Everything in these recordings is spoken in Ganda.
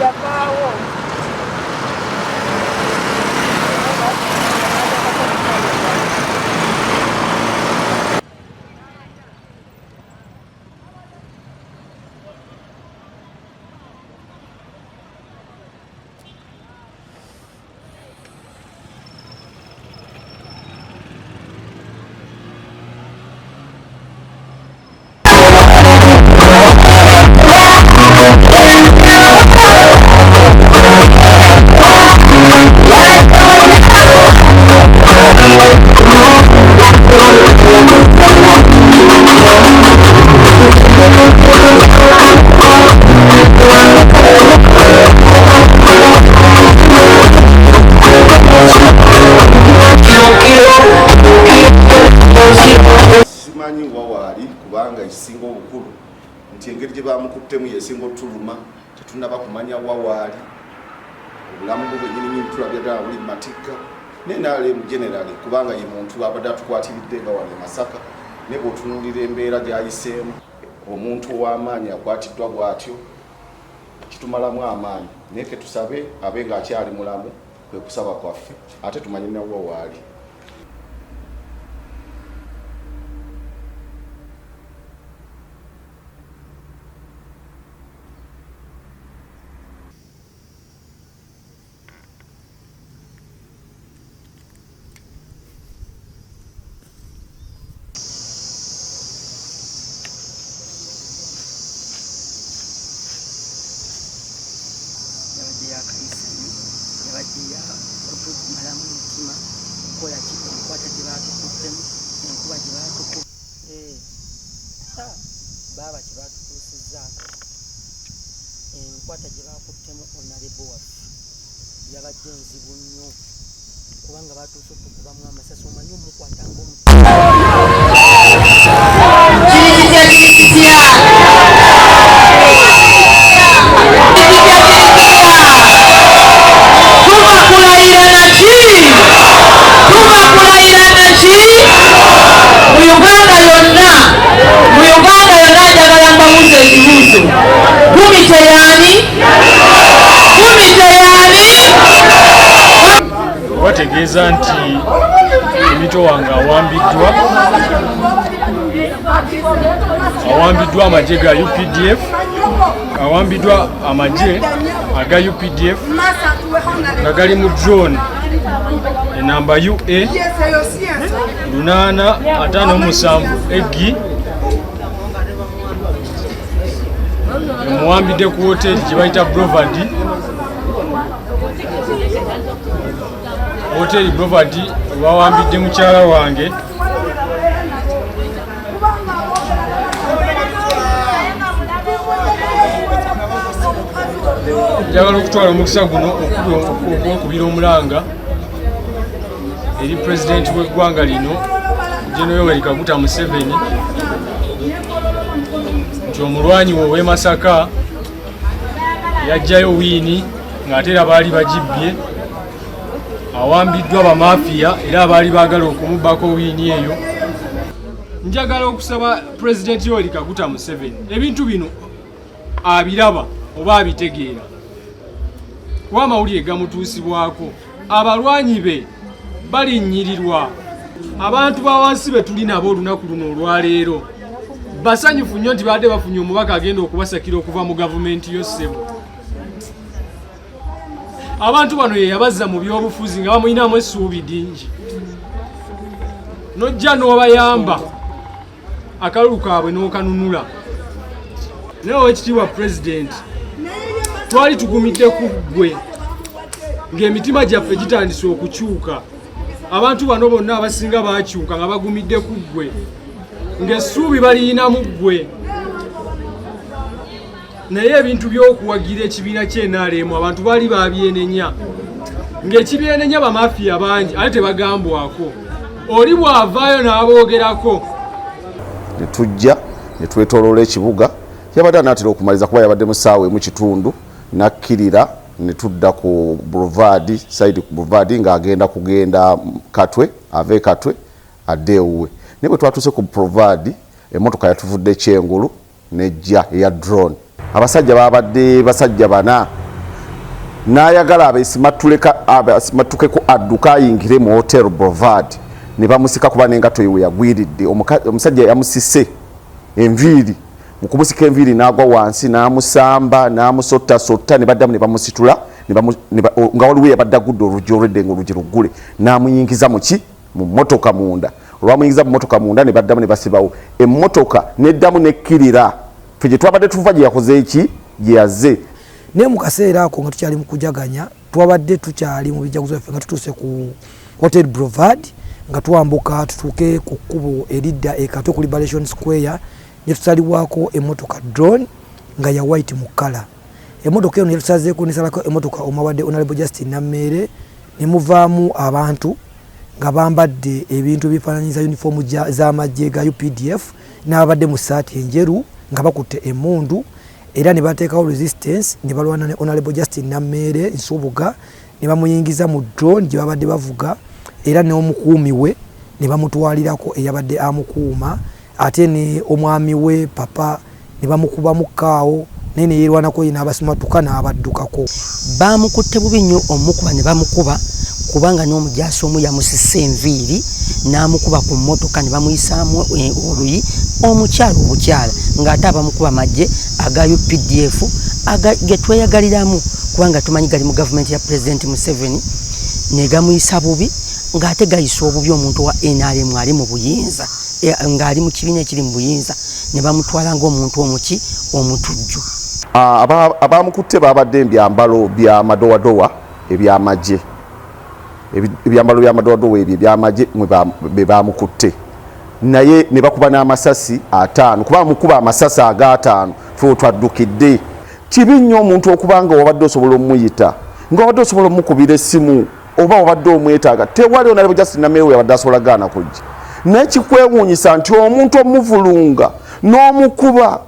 Yavaawo. Simanyi wa waali, kubanga ekisinga obukulu nti engeri gye bamukuttemu yesinga otuluma. Tetunaba kumanya wa waali, obulamu bwe bwenyininyini tulabye ddala buli mu matigga. Naye NRM generally, kubanga ye muntu abadde atukwatiridde nga wano e Masaka, naye bw'otunuulira embeera gy'ayiseemu, omuntu ow'amaanyi akwatiddwa bw'atyo, kitumalamu amaanyi. Naye ke tusabe abe ng'akyali mulamu, kwe kusaba kwaffe, ate tumanye nawa waali. Yabadde yakayisa nnyo, yabadde yakutumalamu omutima okukola ki, enkwata gye baatukuttemu, enkuba gye baatuku baaba kye baatutuusizzaako, enkwata gye baakuttemu honourable waffe yabadde nzibu nnyo, kubanga batuuse okutukubamu amasasi, omanyi omukwata ng'omu. Kiri kitya, kiri kitya? Kiri kitya, kiri kitya? Tuva kulayira naki? Tuva kulayira naki? Mu Uganda yonna, mu Uganda yonna, njagala mbabuuza ekibuuzo. Gumite yaani? Gumite yaani? Bategeeza nti emito wange awambiddwa, awambiddwa amagye ga UPDF, awambiddwa amagye aga UPDF nga gali mu drone enamba UA 857 eggi emuwambidde ku hoteri gye bayita Brovad, hoteri Brovad webawambidde mukyala wange. Njagala okutwala omukisa guno okwokubira omulanga eri pulezidenti w'eggwanga lino, General Yoweri Kaguta Museveni, nti omulwanyi we ow'e Masaka yajjayo wiini ng'ate era baali bagibbye, awambiddwa bamafiya era abaali baagala okumubbako wiini eyo. Njagala okusaba pulezidenti Yoweri Kaguta Museveni, ebintu bino abiraba oba abitegeera, kuba amawulire gamutuusibwako, abalwanyi be balinnyirirwa. Abantu ba wansi be tuli nabo olunaku luno olwaleero basanyufu nnyo nti baadde bafunye omubaka agenda okubasakira okuva mu gavumenti yo. Ssebo, abantu bano ye yabazza mu byobufuzi nga bamulinamu essuubi dingi, nojja n'obayamba, akalulu kaabwe n'okanunula. Naye owekitiibwa pulezidenti, twali tugumidde ku ggwe ng'emitima gyaffe gitandise okukyuka. Abantu bano bonna abasinga bakyuka nga bagumidde ku ggwe, ng'essuubi baliyinamu ggwe. Naye ebintu by'okuwagira ekibiina ky'NRM abantu baali babyenenya, ng'ekibyenenya bamafiya bangi ate tebagambwako, oli bw'avaayo n'aboogerako. Ne tujja ne twetoloola ekibuga. Yabadde anaatera okumaliriza, kuba yabadde mu ssaawa emu kitundu, nakkirira ne tudda ku Boulevard side, ku Boulevard, ng'agenda kugenda Katwe, ave Katwe adde ewuwe. Naye bwe twatuuse ku Boulevard, emmotoka yatuvudde kyengulu. Nejja eya drone. Abasajja babadde basajja bana, n'ayagala abesimatuleko adduka ayingire mu Hotel Brovad, ne bamusika kuba n'engatto ye we yagwiridde. Omusajja yamusise enviiri, mu kumusika enviiri n'agwa wansi, n'amusamba, n'amusottasotta, ne baddamu ne bamusitula, nga waliwo yabadde agudde oluggi olwedde, nga oluggi luggule, n'amuyingiza muki mu mmotoka munda. Olwamuyingiza mu mmotoka munda, ne baddamu ne basibawo emmotoka, neddamu nekkirira ffe gye twabadde tuva, gye yakoze eki, gye yazze. Naye mu kaseera ako nga tukyali mu kujaganya, twabadde tukyali mu bijaguzo byaffe, nga tutuuse ku Hotel Brovad, nga twambuka tutuuke ku kkubo eridda e Katwe ku Liberation Square, ne tusalibwako emmotoka drone nga ya white mu kkala. Emmotoka eno yatusazeeko, nesalako emmotoka omwabadde Honorable Justin Nammeere, ne muvaamu abantu nga bambadde ebintu ebifaananyiza yunifoomu z'amagye ga UPDF, n'ababadde mu ssaati enjeru nga bakutte emmundu, era ne bateekawo resistance, ne balwana ne Honorable Justin Nammeere Nsubuga, ne bamuyingiza mu drone gye babadde bavuga, era n'omukuumi we ne bamutwalirako eyabadde amukuuma, ate ne omwami we papa ne bamukubamu kaawo, naye ne yeerwanako ye n'abasimatuka n'abaddukako. Bamukutte bubi nnyo, omukuba ne bamukuba, kubanga n'omujaasi omu yamusisa enviiri n'amukuba ku mmotoka, ne bamuyisaamu oluyi omukyala obukyala, ng'ate abamukuba magye aga UPDF ge tweyagaliramu, kubanga tumanyi gali mu gavumenti ya Pulezidenti Museveni, ne gamuyisa bubi, ng'ate gayisa obubi omuntu wa NRM ali mu buyinza, ng'ali mu kibiina ekiri mu buyinza, ne bamutwala ng'omuntu omuki omutujju. Abamukutte babadde ebyambalo bya madowadowa ebyamagye, ebyambalo bya madowadowa ebyo ebyamagye be bamukutte, naye ne bakuba n'amasasi 5, kuba mukuba amasasi ag'ataano fe twaddukidde. Kibi nnyo omuntu okuba nga wabadde osobola omuyita, nga wabadde osobola omukubira essimu, oba wabadde omwetaaga, tewali Honorable Justin Nammeere yabadde asobola gaana kujja. Naye kikwewuunyisa nti omuntu omuvulunga n'omukuba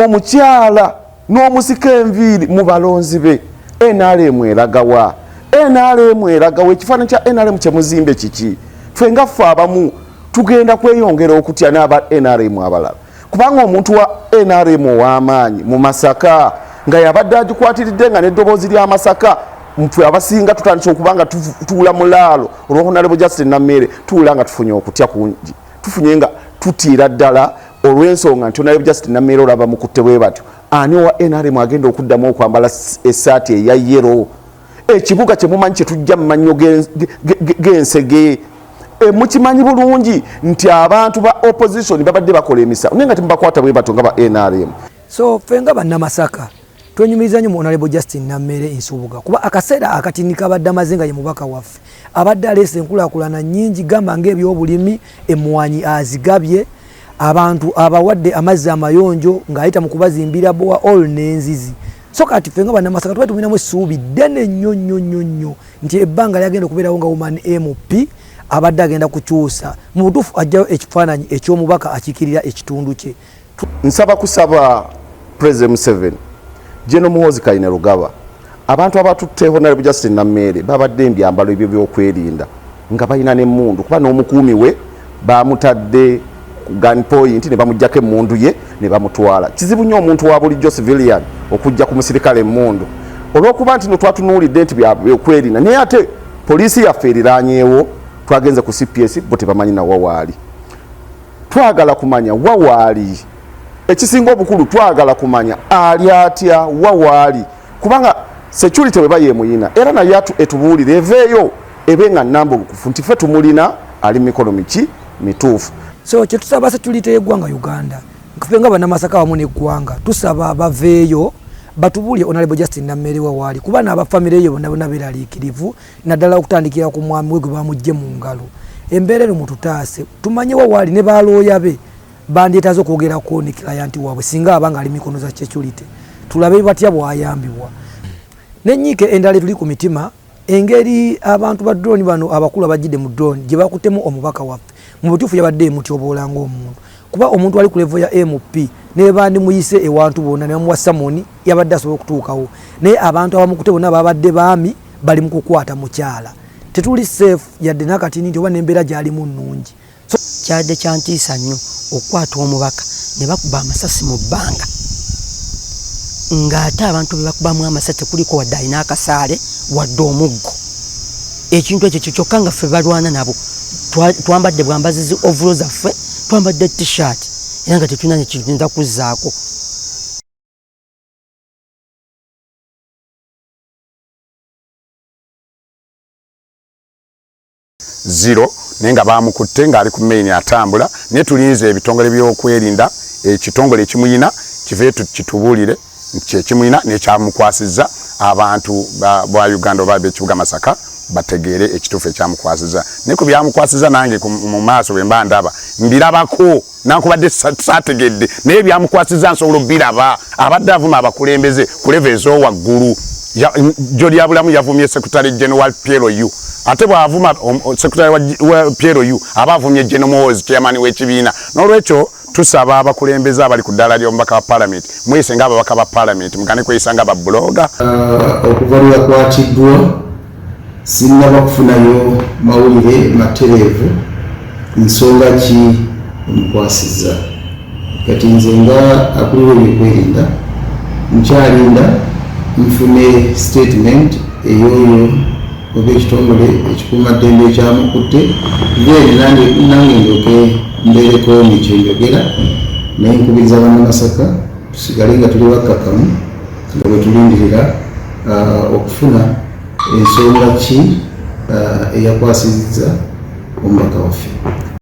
omukyala n'omusika enviiri mu balonzi be. NRM eragawa? NRM eragawa? Ekifaananyi kya NRM kyemuzimbe kiki? Ffe nga ffe abamu tugenda kweyongera okutya n'aba NRM abalala, kubanga omuntu wa NRM ow'amaanyi mu Masaka nga yabadde agikwatiridde, nga n'eddoboozi lya Masaka mfwe abasinga tutandise okuba nga tuula mulaalo olwa Honorable Justin Nammeere, tuula nga tufunye okutya kungi, tufunye nga tutiira ddala olw'ensonga nti Honorable Justin Nammeere olaba mukutte bwe batyo. Ani owa NRM agenda okuddamu okwambala essaati eya yellow? Ekibuga kyemumanyi kyetujja mu mannyo g'ensege, mukimanyi bulungi nti abantu ba opposition babadde bakola emisango, naye nga temubakwata bwe batyo nga ba NRM. So ffe nga Bannamasaka twenyumiriza nnyo mu Honorable Justin Nammeere Nsubuga, kuba akaseera akatini kabadde amaze nga ye mubaka waffe, abadde aleese enkulaakulana nnyingi, gamba ng'ebyobulimi, emmwanyi azigabye, abantu abawadde amazzi amayonjo ng'ayita mu kubazimbira borehole n'enzizi. So kati ffe nga Bannamasaka tuba tumulinamu essuubi ddene nnyo nnyo nnyo nnyo nti ebbanga lyagenda okubeerawo nga woman MP abadde agenda kukyusa mu butuufu, ajjayo ekifaananyi eky'omubaka akiikirira ekitundu kye. Nsaba kusaba President Museveni, General Muhoozi Kainerugaba, abantu abatutte Honorable Justin Nammeere babadde embyambalo ebyo byokwerinda, nga balina n'emmundu, kuba n'omukuumi we bamutadde ku gun point ne bamugjako emmundu ye ne bamutwala. Kizibu nnyo omuntu wa bulijjo civilian okujja ku musirikale emmundu, olw'okuba nti no twatunuulidde nti byokwerinda, naye ate poliisi yaffe eriranyeewo. Twagenze ku CPS, bo tebamanyi nawa waali. Twagala kumanya wa waali. Ekisinga obukulu, twagala kumanya ali atya, wa waali, kubanga security bwe bayemuyina era naye etubuulire, eveeyo ebe nga namba obukufu nti ffe tumulina, ali mikono miki mituufu. So kyetusaba security y'eggwanga Uganda, ffe nga Bannamasaka wamu n'eggwanga, tusaba baveeyo batubuulire Honorable Justin Nammeere wa waali, kuba n'abafamire ye bonna bonna beeraliikirivu, naddala okutandikira ku mwami we gwe bamugje mu ngalo. Embeera eno mututaase, tumanye wa waali, ne balooya be bandyetaaze okwogerako ne client waabwe singa aba nga ali mikono za security, tulabe batya bw'ayambibwa. N'enyiike endala etuli ku mitima, engeri abantu ba drone bano abakulu abajjidde mu drone gye bakuttemu omubaka waffe, mu butuufu yabadde emutyoboola ng'omuntu, kuba omuntu ali ku level ya MP ne bandimuyise ewantu bonna ne bamuwa summon, yabadde asobola okutuukawo, naye abantu abamukute bonna babadde baami bali mu kukwata mukyala. Tetuli safe yadde n'akatini nti oba n'embeera gy'alimu nnungi. Kyadde kyantiisa nnyo okukwata omubaka Ne bakuba amasasi mu bbanga, ng'ate abantu be bakubamu amasasi tekuliko wadde alina akasaale wadde omuggo. Ekintu ekyo kyo kyokka nga ffe balwana nabo twambadde bwambazi zi ovulo zaffe, twambadde t-shirt, era nga tetulina nekiyinza kuzzaako. Zero, naye nga bamukutte ng'ali ku main atambula. Naye tulinze ebitongole by'okwerinda, ekitongole ekimuyina kive kitubuulire kyekimuyina nekyamukwasizza, abantu ba Uganda oba bekibuga Masaka bategeere ekituufu ekyamukwasizza. Naye ku byamukwasizza, nange mu maaso bwe mba ndaba mbirabako, nankubadde saategedde, naye byamukwasizza nsobola obiraba. Abadde avuma abakulembeze ku level ez'owaggulu. Jjo lya bulamu yavumye secretary general wa PLU, ate bw'avuma secretary wa PLU aba avumye General Muhoozi, chairman w'ekibiina. N'olwekyo tusaba abakulembeze abali ku ddaala ly'omubaka wa parliament, mweyise ng'ababaka ba parliament, mugane kweyisa nga babuloga. Okuva lwe yakwatiddwa sinnaba kufunayo mawulire matereevu nsonga ki emukwasizza. Kati nze nga akulira ebyokwerinda nkyalinda nfune statement eyoyo oba ekitongole ekikuumaddembe ekyamukutte, then nange ndyoke mbeereko nekyenjogera. Naye nkubiriza Bannamasaka tusigale nga tuli bakkakkamu nga bwe tulindirira okufuna ensonga ki eyakwasizza omubaka waffe.